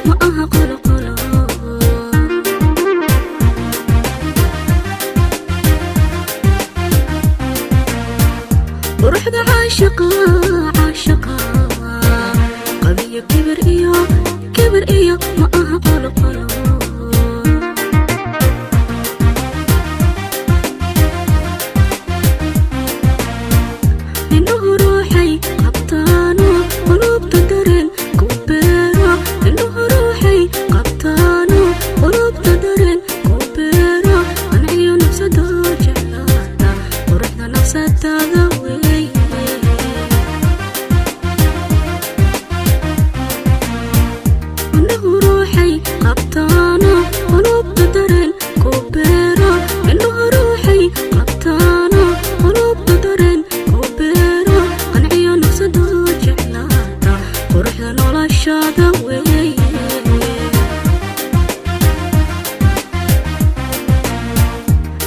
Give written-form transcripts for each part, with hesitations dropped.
Ma aha qoloqolo. Quruxda caashaqa, caashaqa, qabiyo kibir iyo kibir iyo ma aha qoloqolo. Indhuhu ruuxay qabtaano, qulubta dareen ku beero. Indhuhu ruuxay qabtaano, qulubta dareen ku beero, qanciyo nafsadoo jeclaata, quruxda nafsadaada weeye. Indhuhu ruuxay qabtaano, qulubta dareen ku beero. Indhuhu ruuxay qabtaano, qulubta dareen ku beero, qanciyo nafsadoo jeclaata, quruxda noloshaada weeye.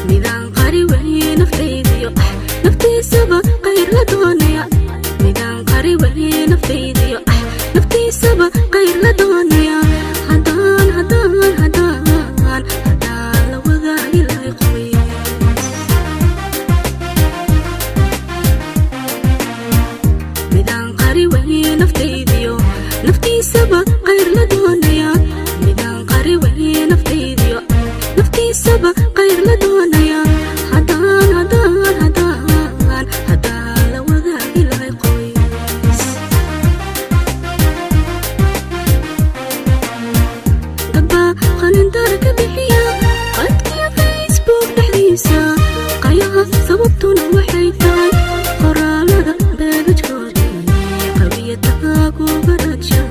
Midaan qari weye naftaydiyo ah, naftiisaba qayr la doonaya. Midaan qari weye naftaydiyo ah, naftiisaba qayr la doonaya. Haddaan, haddaan, haddaan, haddaan la wadaagi lahay qoys. Midaan qari weye naftaydiyo, naftiisaba qayr la doonaya. Midaan qari weye naftaydiyo, naftiisaba qayr la doonaya. Haddaan, haddaan, haddaan, haddaan la wadaagi lahay qoys. Dadbaa qalindar ka bixiya qadkiya Facebook dhexdiisa qayaha, sababtuna waxay tahay qoraalada beebajkooda qabiya taaguga raja.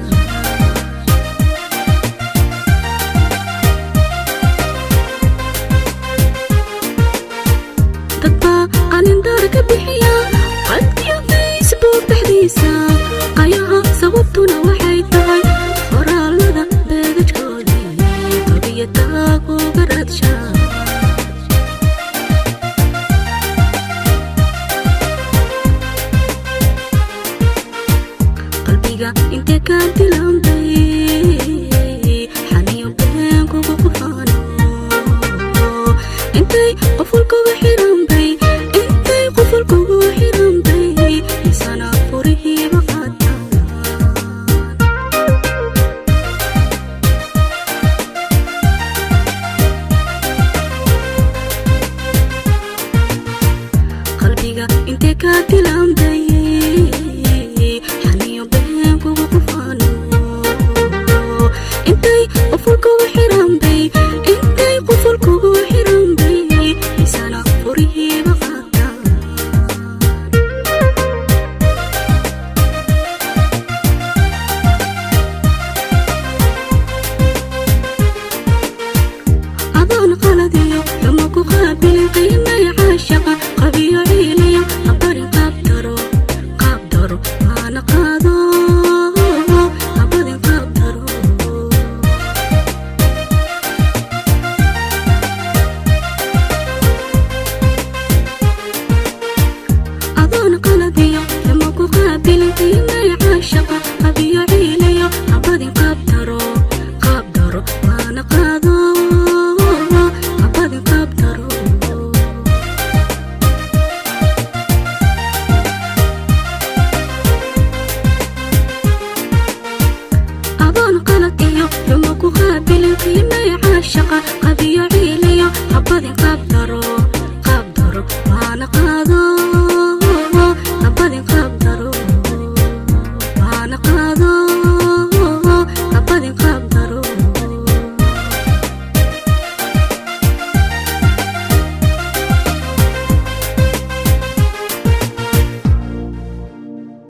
Dadbaa qalindar ka bixiya qadkiya Facebook dhexdiisa qayaha, sababtuna